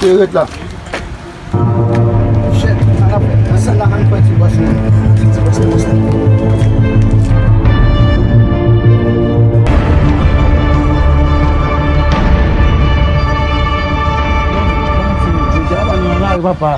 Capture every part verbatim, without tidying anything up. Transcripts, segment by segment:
Ret la. Shit, sa n ap fè? Sa n ap fè? Ti bòs la, ti bòs la, bòs la. Jodi a, pa nou nan lari, papa.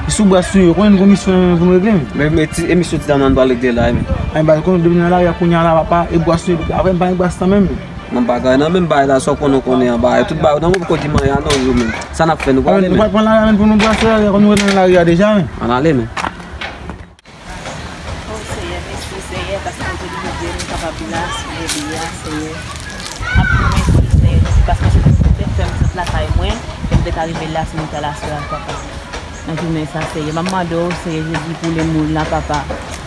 Sou bras sou yo, konbyen komisyon pou nou regle, men? Men, men ti, e misye ti dan nan pral regle la, men. Ay, ba, konn depi nan lari a kounye a la, papa, e bras sou yo, apre m pa gen bras nan menm. Nan bagay nan menm bagay la, sa w konnen w konnen an bagay. Tout bagay nan mwen poko di m anyen a non yo menm. Sa n ap fè nou prale menm. Nou pral pran lari a menm pou nou brase lari a, kòm nou ret nan lari a deja menm. Ann ale menm. O Seyè, mèsi Seyè, paske w te rive m kapab la sou leve a, Seyè. M ap di w mèsi, Seyè Jezi, paske se ou te fè m sot lakay mwen, e m te ka rive la sou mwen ta la sou la, papa. Nan jounen sa, Seyè, m ap mande w, Seyè Jezi, pou lanmou w la, papa.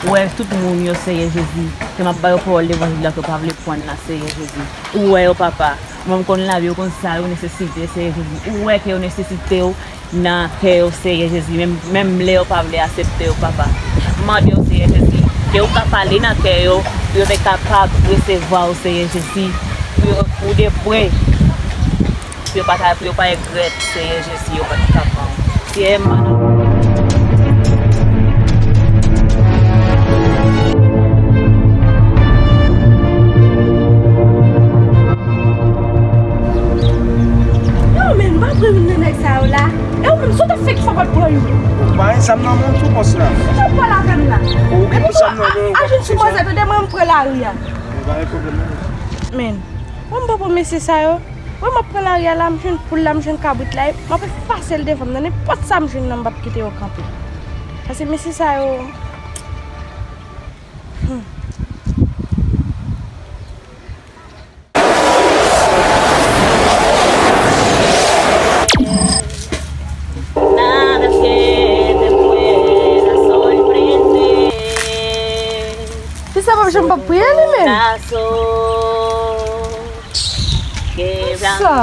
Ou wè tout moun yo, Seyè Jezi, ke m ap ba yo pawòl levanjil la, ke yo pa vle pran la, Seyè Jezi. Ou wè yo, papa. Mwen, m konn lavi, ou konn sa yo nesesite, Seyè Jezi. Ou wè ke yo nesesite w nan kè yo, Seyè Jezi. Menm, menm lè yo pa vle aksepte yo, papa. M mande w, Seyè Jezi, ke ou ka pale nan kè yo, pou yo te kapab resevwa w, Seyè Jezi. Pou yo, pou de pre. Pou yo pa ta, pou yo pa regrèt, Seyè Jezi, yo pa ta ka pran w. Seyè, m pa nan. Non, men, m pa vle youn nan nèg sa yo la. E ou menm, sa w t ap fè ki fè w pa t pran youn? Ou pa gen zam nan men w tou, bòs la. Ou t ap pale avè m la. Ou gen zam nan men w, a, a, a, jwenn sou bòs la, tande mwen, m pran lari a. Ou pa gen pwoblèm non, bòs. Men, mwen m pa pran mesye sa yo. Mwen m ap pran lari a la, m jwenn poul la, m jwenn kabrit la, m ap efase l devan m nan, nenpòt sa m jwenn nan, m p ap kite yo kanpe. Paske mesye sa yo, hmm. Kisa pap janm pap priye li menm? Sa.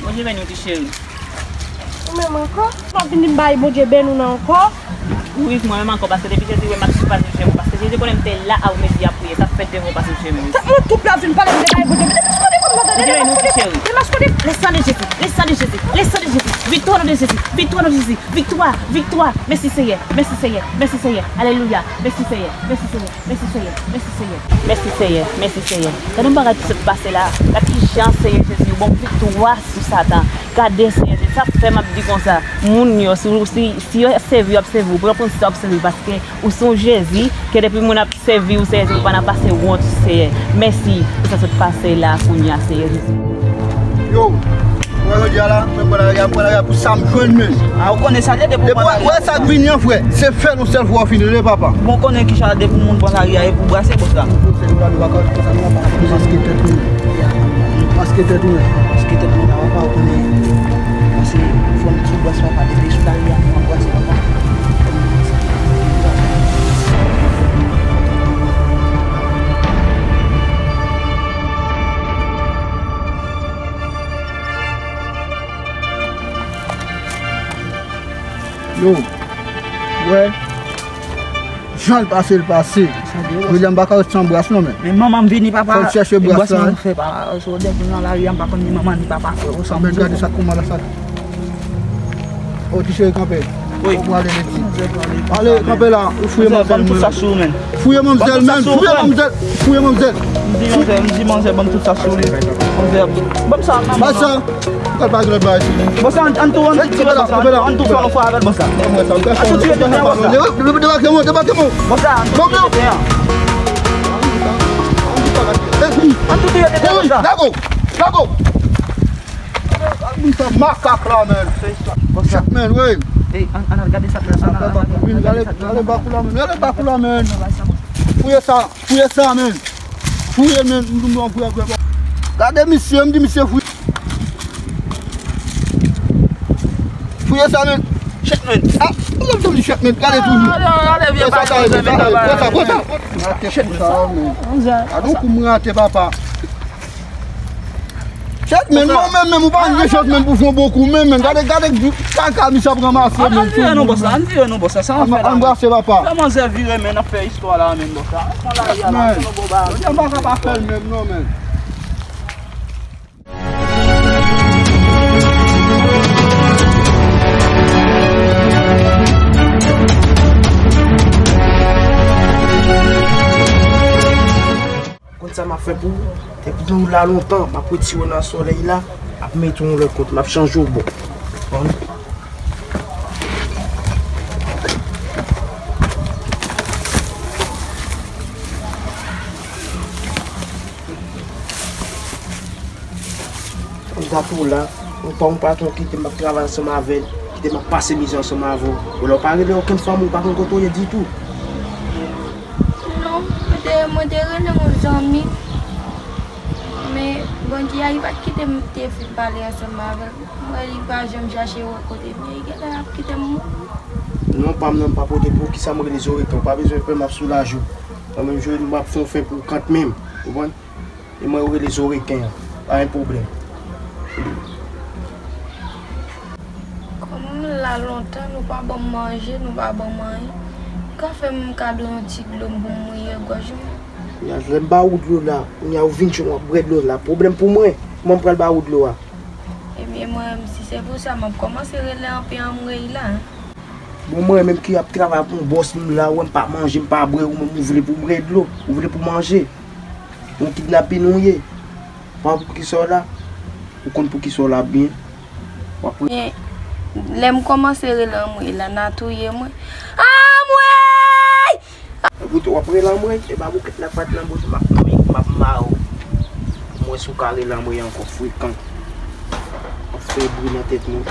Bondye beni w, ti cheri. Ou menm ankò? W ap vin di m bay Bondye beni w nan ankò? Wi, mwen menm ankò, paske depi Jezi wè m ap sipase je m, paske Jezi konnen m te la a w mezi ap priye, sa fè devan w pase je m. Tèt mwen tou plat vin pale m de bay Bondye. Depi m konnen konn m tande. Bondye beni w, ti cheri. Le sang de Jésus, le sang de Jésus, le sang de Jésus. Victoire au nom de Jésus, victoire au nom de Jésus, victoire, victoire. Mèsi Seyè, mèsi Seyè, mèsi Seyè. Alelouya, mèsi Seyè, mèsi Seyè. Mèsi Seyè, mèsi Seyè, mèsi Seyè, mèsi Seyè. Gade yon bagay ki sot pase la. Gade kijan Seyè Jezi ou ban m viktwa sou Satan. Gade Seyè Jezi, sa fè m ap di konsa. Moun yo, si, si, si yo ap sèvi, yo ap sèvi w. Pran pran sa w ap sèvi, paske ou se yon Jezi, ke depi moun ap sèvi w, Seyè Jezi, ou pa nan pase wont, Seyè. Mèsi pou sa sot pase la, kounye a, Seyè Jezi. Yo, Mwen jodi a la, mwen pran lari a, mwen pran lari a pou sa m jwenn menm. A, ou konnen sa, depi w pran lari a. Depi w wè sa k vini an, frè, se fè l yon sèl fwa w fini, tande, papa. Bon, konnen kijan depi moun pran lari a, e pou brase, bòs la. Nou fout se nou la, nou pa ka konsa, nou pa ka konsa. Maske tèt nou. Maske tèt nou. Maske tèt nou la, papa, ou konnen. Paske fò n sou bras, papa, depi sou lari a, fò n brase, papa. Yo, wè, jan l pase, l pase. Jodi a m pa ka ret san bras non, men. Men manman m vini, papa. Fò n chèche bras la, wi. Fè pa, so, depi m nan lari a, m pa konn ni manman ni papa, frè, ou san. Men gade sa kouman la sa. O, ti cheri, kanpe. Wi. Ou pral ale legliz. Ale, kanpe la, ou fouye manzèl mwen. Fouye manzèl, men, fouye manzèl, fouye manzèl. M di manzè, m di manzè, ban m tout sa sou li. Manzè, ban m sa, manman. Bay sa. Ou pral pa gen lòt bagay sou li. Bòs la, ann, ann tou, ann tou tire bòs la. Ann tou fè yon fwa avè l, bòs la. Ann tou tire bòs la. Debake mwen, debake mwen. Bòs la, ann tou tire teren an. Ann tou tire teren an, bòs la. Lago, lago. Makak la, men. Bòs la. Men, wi. Ey, ann, ann al gade sa, ann al gade sa. Gade, gade bakou la, men. Gade bakou la, men. Fouye sa. Fouye sa, men. Fouye, men. Gade misye, m di misye fouye. Fouye sa, men. Chèt, men. A, ou menm tou di chèt, men. Gade toujou. Gade vye bagay sa, men. Pran sa, pran sa. Chèt, men. Gade yon kou m rate, papa. Chèt, men, non, men, men, ou pa gen chans, men, pou fè yon bon kou, men, men, gade, gade, kaka misye ap ranmase, men. Ann vire non, bòs la, ann vire non, bòs la, sa ann fè la. Anbrase, papa. Fè manzè vire, men, n ap fè istwa la, men, bòs la. Ann pran lari a la, se yon bon bagay. Jodi a m pa ka pa fè l menm, non, men. M ap fè pou ou, depi w la lontan, m ap retire w nan solèy la, m ap mete w yon lòt kote, m ap chanje w bò. Konprann? Kòm sa tou la, ou pa yon patwon kite m ap travay ansanm avè l, kite m ap pase mizè ansanm avè w. Ou la w pa rele okenn fanmi, ou pa konn kote w ye ditou. Non, mwen te, mwen te rele yon zanmi, men Bondye a, li pa t kite m te fin pale ansanm avè l. Mwen, li pa janm chache wè kote m ye, li genlè ap kite m mouri. Non, pa m nan, m pa pote pou ou, kisa m rele zoreken, ou pa bezwen pè, m ap soulaje w. Mwen menm, m ap fè yon fen pou ou kanmenm, ou konprann? E mwen yo rele zoreken an. Pa gen pwoblèm. Kòm m la lontan, nou pa ban m manje, nou pa ban m anyen. Ka fè m kado yon ti dlo m pou m mouye gòj mwen. Ya, lè m ba ou dlo la, kounye a ou vin jwenn w ap bwè dlo la. Pwoblèm pou mwen. Kòman m pral ba ou dlo a? Ebyen, mwen menm, si se pou sa, m ap kòmanse rele anpe anmwey la. Bon, mwen menm ki ap travay pou yon bòs, m la, ou wè m pa manje, m pa bwè, ou menm ou vle pou bwè dlo, ou vle pou manje. Yon kidnapin ou ye. Pa poukisa w la. Ou konn poukisa w la byen. W ap re- Men, lè m kòmanse rele anmwey la, n a touye mwen. Anmwey! Epi w ap rele anmwey, e pa bouket la k pa t nan bouch, m ap, m ap mare w. Pou m wè si w ka rele anmwey ankò frekan. W ap fè bri nan tèt mwen.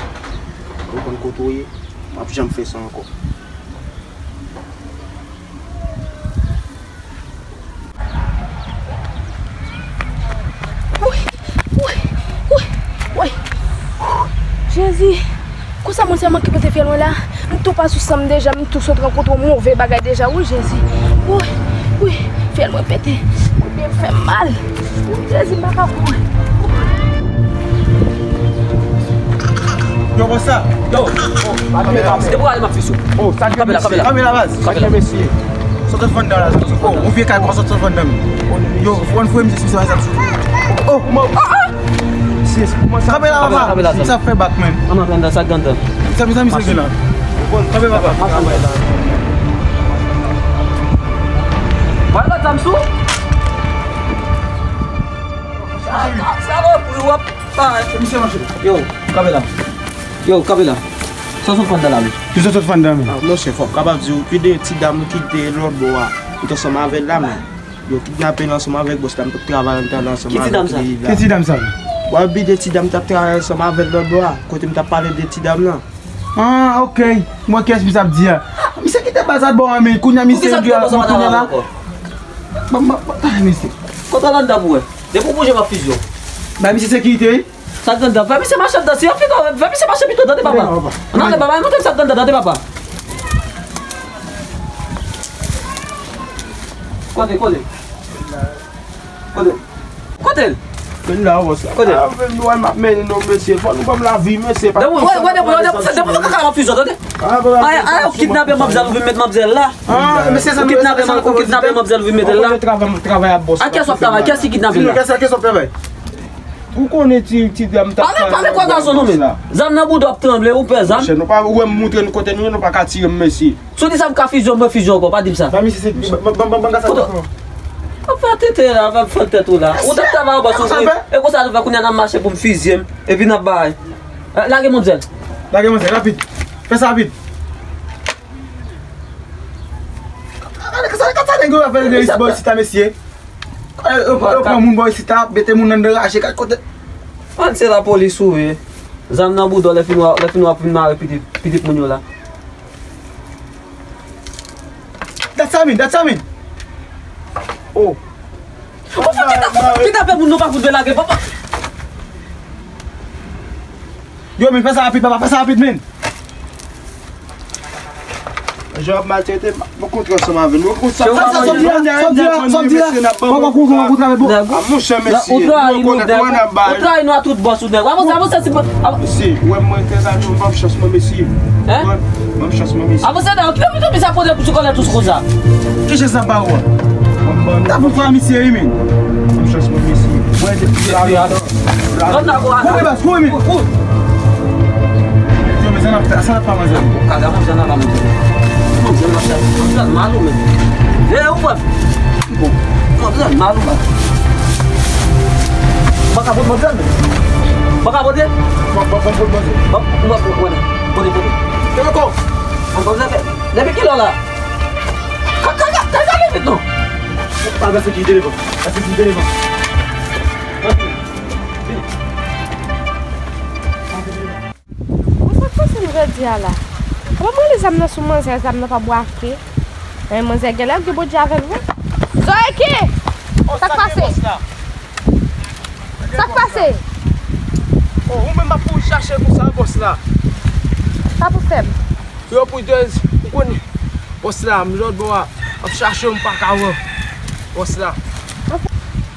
Ou konn kote w ye. M ap janm fè sa ankò. Woy, woy, woy, woy. Jezi, konsa moun sa manke pete fyèl mwen la. M tou pa sou san m deja, m tou sot rankontre yon move bagay deja. Wi, Jezi. Woy, woy, fyèl mwen pete. Woy, pye m fè m mal. Jezi, m pa ka kouri. Yo, konsa. Yo, oh, kanpe la, se pou ale m ap fizye w. Oh, sa k gen? Kanpe la, kanpe la. Kanpe la, baz. Sa k gen, mesye? Sot, sot vann dan la. Oh, yon vye kay, sot, sot vann dan. Yo, fò n fouye misye sou sa, sa sou. Oh, oh, oh. Kanpe la, papa. Kanpe la, sa fè bak, men. An, an, sa k gen dan. Sa, sa misye gen la. Kanpe, papa. Pale zam sou. Sa, sa, sa, w ap Yo, kanpe la. Yo, kanpe la. Sa sot fann dan la, men. Ki sa sot fann dan, men? Ah, monchè, fò m kapab di w, ki de ti dam ki te lòt bò a, ki te ansanm avè l la, men. Yo kidnape l ansanm avèk bòs la, m t ap travay anndan la ansanm avèk li la. Ki ti dam sa? Ki ti dam sa? W ap bite ti dam t ap travay ansanm avè l lòt bò a, kote m t ap pale de ti dam nan. Ah, ok. M wè kiyès misye ap di a. Misye kite baz la bò a, men kounye a misye di a, kounye a la. Ban, ban, ban, tande, mesye. Kontan anndan pou wè. Depi w bouje, m ap fizye w. Bay misye sekirite, wi. Sa k anndan? Fè misye mache anndan, si yo fè misye mache pito, tande papa. Tande papa, montre m sa k anndan, tande papa. Kote, kote. Kote. Kote l? Men la, bòs la. Kote? Ah, men nou, m ap mennen nou, mesye. Fò nou ban m lavi, mesye. Depi w, wè, depi w, depi w, depi w, depi w, depi w, tande. Ay, ay, ou kidnape manmzèl, ou vin met manmzèl la. Ah, mesye, sa nou, kidnape, ou kidnape manmzèl, ou vin mete l la. Travay, travay ak bòs la. A kiyès w ap travay? Kiyès ki kidnape l la? Kiyès w ap travay? Ou konnen ti, ti dam t ap pale, pale kwa gason nou menm. Zam nan bouda w ap tranble, ou pè zam. Monchè, nou pa, ou wè m montre nou kote nou ye, nou pa ka tire m, mesye. Si w di sa m ka fizye w, mwen fizye w ankò, pa di m sa. Ban misye se, ban, ban, ban, ban, ban, sa. Kote w ap fè tete la, ap fè tèt ou la. Ou t ap travay anba sou fri. E konsa nou fè kounye a n ap mache pou m fizye m, epi n ap bay. Eh, lage manmzèl. Lage manmzèl, rapid. Fè sa rapid. Gade sa, gade sa nèg yo ap fè de bò isit la, mesye. Yo, yo, yo pran moun bò isit la, mete moun anndan rache, gade kote. Ann se lapolis ou ye. Zam nan bouda w, lè fini w, lè fini w ap vin mare pitit, pitit moun yo la. Dat sa min, dat sa min. Oh. Ou fè kidnape moun, nou pa fout vle lage, papa. Yo, men fè sa rapid, papa, fè sa rapid, men. Jan w ap maltrete m, m ap kontre ansanm avè nou. Ou konn sa, sa, sa, sa w di a, sa w di a, sa w di a. Papa, kou, kou, kou, travay pou. Ah, monchè, mesye, ou trayi nou, nèg. Ou trayi nou a tout bòs ou, nèg. Avanse, avanse, ti bò. Mesye, ou wè mwen trè kalme, m ban m chans mwen, mesye. Hein? Ban m chans mwen, mesye. Avanse, nèg. Okipe pito, misye ap pote kou sou kòlèt ou sou konsa. Ki jan sa ba ou a? Mwen ban m. Ta pou fwa misye, wi, men. Ban m chans mwen, mesye. Wè, depi la lontan. Kouri, baz, kouri, men. Kouri. Yo, men sa n ap fè, sa n ap fè, manzè. Ou ka gade manzè nan la, manzè. Manzè nan la, manzè mal ou menm. Veye ou, baz. Bon, manzè mal ou, baz. Ou ka pote manzè, men. Ou ka pote? Ban, ban, ban, pote manzè. Ban, ban, pote, pote, pote. Te loko. Ban manzè, men. Depi kilè w la? Ka, ka, ka, ka, ka, vit non. Pa nan sekirite devan. Nan sekirite devan. Bon, sa k pase m jodi a la? Apa m rele zam nan sou manzè, zam nan pa brake? Men manzè genlè gen Bondye avè l vre. Zoe ki? Sa k pase? Sa k pase? Oh, ou menm ap kouri chache konsa, bòs la. Sa pou fè m? Yo, pou de, ou konn, bòs la, m lòt bò a, ap chache w, m pa ka wè w. Bòs la.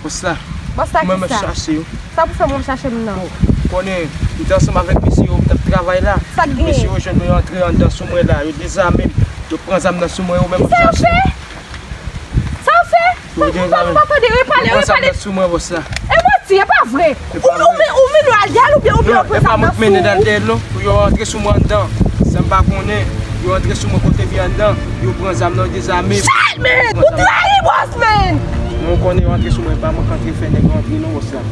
Bòs la. Bòs la, mwen, m ap kisa? Chache w. Sa pou fè mwen chache m nan? Konnen, m te ansanm avèk mesye yo, m t ap travay la. Sa k genyen? Mesye yo jwenn mwen antre anndan sou mwen la, yo dezame m, yo pran zam nan sou mwen, yo menm ap chache m. Kisa yo fè? Sa yo fè? Yo dezame m. Pa tande, repale, repale. Yo pran zam nan sou mwen, bòs la. E manti, e pa vre. Ou, ou, ou mennen al dèyè l oubyen, oubyen yo pran zam nan sou ou? Non, e pa mwen k mennen al dèyè l, non. Pou yo antre sou mwen anndan, san m pa konnen, yo antre sou mwen kote m ye anndan, yo pran zam nan, yo dezame m. Shit, man! Ou trayi bòs, man! Mwen konnen yo antre sou mwen, e pa mwen k antre fè nèg yo antre non, bòs la.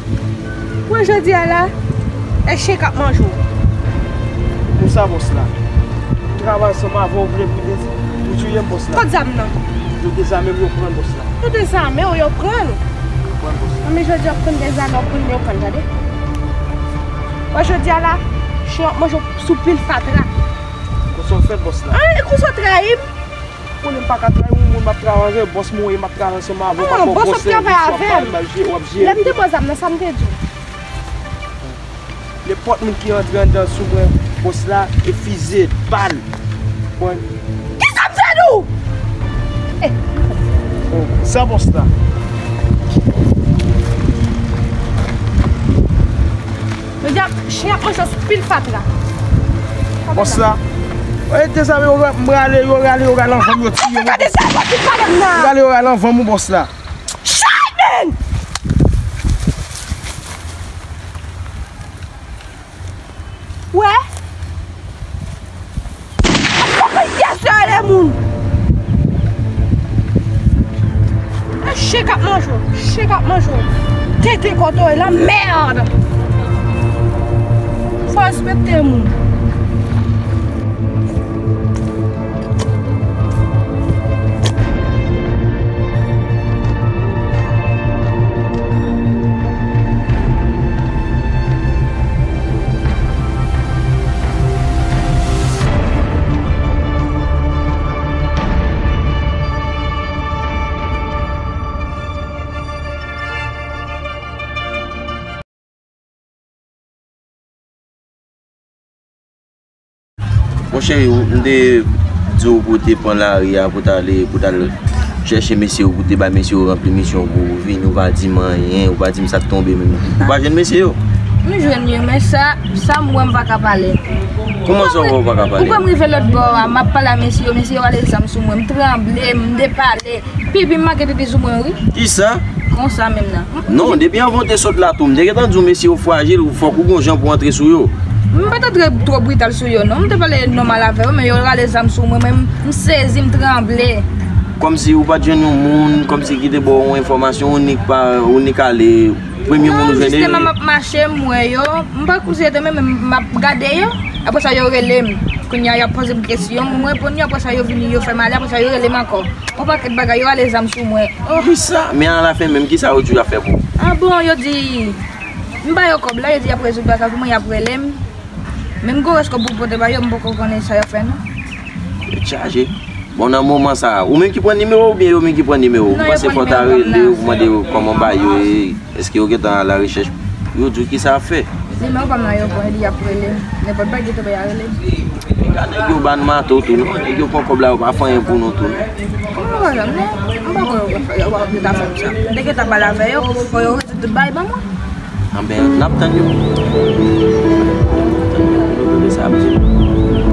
Mwen jodi a la, e chen k ap manje w. Konsa, bòs la. M travay ansanm avè w, ou vle pou de-, pou touye m, bòs la. Kot zam nan? Yo dezame m, yo pran l, bòs la. Yo dezame w, yo pran l? Yo pran l, bòs la. Nan men jodi a, w ap konn dezame, w ap konn men, w ap konn, tande. Wè jodi a la, chen ap manje w sou pil fatra. Konsa w fèt, bòs la. An, e konsa w trayi m? Konnen m pa ka trayi yon moun m ap travay avè l, bòs mwen ye, m ap travay ansanm avè w, m ap ba w konsèy, w ap bay m, w ap jere. Lè m te pran zam nan, sa m te di w? Nenpòt moun ki antre anndan sou mwen, bòs la, e fize, bal. Mwen. Kisa m te di w? Eh. Oh, sa bòs la. Yo di ap, chen ap manje w sou pil fatra. Bòs la. E dezame yo, m rale, yo rale, yo rale anvan m, yo tiye m. Gade sa, bòs, li pale m nan. Yo rale, yo rale anvan m, bòs la. Shit, man! Wè? Ap fè pyès yo rele moun. E chen k ap manje w, chen k ap manje w. Tenten kote w ye la, mèd! Fò respekte moun. Mon cheri, ou, m te di w pou w te pran lari a, pou w t ale, pou w t al chèche mesye yo, pou w te bay mesye yo ranpli misyon pou w vini, ou pa di m anyen, ou pa di m sa k tonbe menm. Ou pa jwenn mesye yo? M jwenn yo, men sa, sa m wè m pa ka pale. Kòman sa w wè w pa ka pale? Ou kwè m rive lòt bò a, m ap pale a mesye yo, mesye yo rale zam sou mwen, m tranble, m depale. Pipi m manke tete sou mwen, wi. Kisa? Konsa menm nan. Non, depi anvan w te sot la tou, m te gentan di w mesye yo frajil, fòk ou gon jan pou w antre sou yo. M pa t antre twò brital sou yo, non. M te pale nòmal avè yo, men yo rale zam sou mwen, men m, m sezi, m tranble. Kòmsi ou pa t jwenn yon moun, kòmsi ki te ba w yon enfòmasyon, ou nik pa, ou nik ale, premye moun ou jwenn e li. Non, jisteman, m ap mache, m wè yo, m pa konn si yo te menm, men m ap gade yo. Apre sa, yo rele m. Kounye a, y ap poze m kesyon, m reponn yo, apre sa, yo vini, yo fè m ale, apre sa, yo rele m ankò. Yon pakèt bagay, yo rale zam sou mwen. Oh. Kisa? Men alafen menm, kisa yo di w y ap fè pou ou? Ah bon, yo di, m ba yo kòb la, yo di y ap rezoud bagay pou mwen, y ap rele m. Men m gon rès kòb pou pote ba yo, m poko konnen sa y ap fè, non. Tèt chaje. Bon, nan moman sa a, ou menm ki pran nimewo w oubyen yo menm ki pran nimewo w? Non, yo pran nimewo pa m nan. Ou panse fò w ta rele yo pou mande yo kòman bagay yo ye? Èske yo gentan alarechèch pou yo di w kisa y ap fè? Nimewo pa m nan yo pran, epi y ap rele m. Nenpòt bagay ki tonbe, y a rele m. Men gade nèg yo ba nou mato tou, non? Nèg yo pran kòb la, yo pa fè anyen pou nou tou, non? Kòman yo pa fè m, non? M pa kwè yo pa fè, yo pa gentan fè m sa. M te gentan pale avè yo, fò yo rezoud tout bagay ban mwen. Anben, n ap tann yo. N ap tann yo, nou tande sa ap di.